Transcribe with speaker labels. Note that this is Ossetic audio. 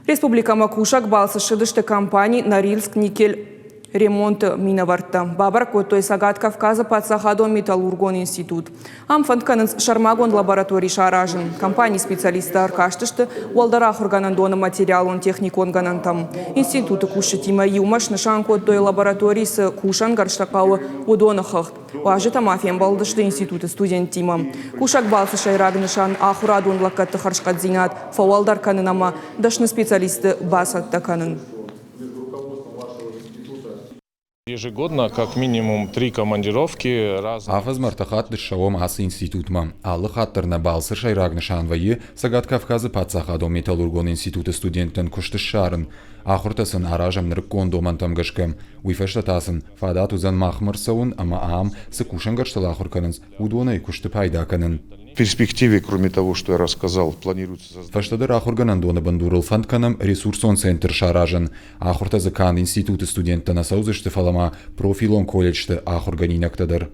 Speaker 1: Республикӕмӕ кусӕг балцы ссыдысты компани «Норильск Никель Ремонт-ы минӕвӕрттӕ. Бабӕрӕг кодтой Цӕгат Кавказы паддзахадон металлургон институт. Ам фӕнд кӕнынц сӕрмагонд лаборатори саразын. Компанийы специалисттӕ ӕркастысты уӕлдӕр ахуыргӕнӕндоны материалон-техникон гӕнӕнтӕм. Институты кусджытимӕ иумӕ снысан кодтой, лабораторийы цы кусӕнгӕрзтӕ хъӕуы, уыдоны хыгъд. Уазджытӕ ма фембӕлдысты институты студенттимӕ. Кусӕг балцы сӕйраг нысан ахуырадон лӕггӕдты хӕрзхъӕддзинад фӕуӕлдӕр кӕнын ӕмӕ дӕсны специалистты бацӕттӕ кӕнын.
Speaker 2: Ежегодно как минимум три командировки. Раз.
Speaker 3: Афӕдзмӕ ӕртӕ хатты ссӕуӕм ацы институтмӕ. Алы хатт дӕр нӕ балцы сӕйраг нысан вӕййы Цӕгат Кавказы паддзахадон металлургон институты студенттӕн куыст ссарын. Ахуыртӕ сын аразӕм нырыккон домӕнтӕм гӕсгӕ. Уый фӕстӕ та сын фадат уыдзӕн махмӕ ӕрцӕуын ӕмӕ ам цы кусӕнгӕрзтыл ахуыр кӕнынц, уыдонӕй куысты пайда кӕнын.
Speaker 4: В перспективе, кроме того, что я рассказал, планируется создать.
Speaker 3: Фӕстӕдӕр ахуыргӕнӕндоны бындурыл фӕнд кӕнӕм ресурсон центр саразын. Ахуыртӕ дзы канд институты студенттӕ нӕ цӕудзысты, фӕлӕ ма профилон колледжты ахуыргӕнинӕгтӕ дӕр.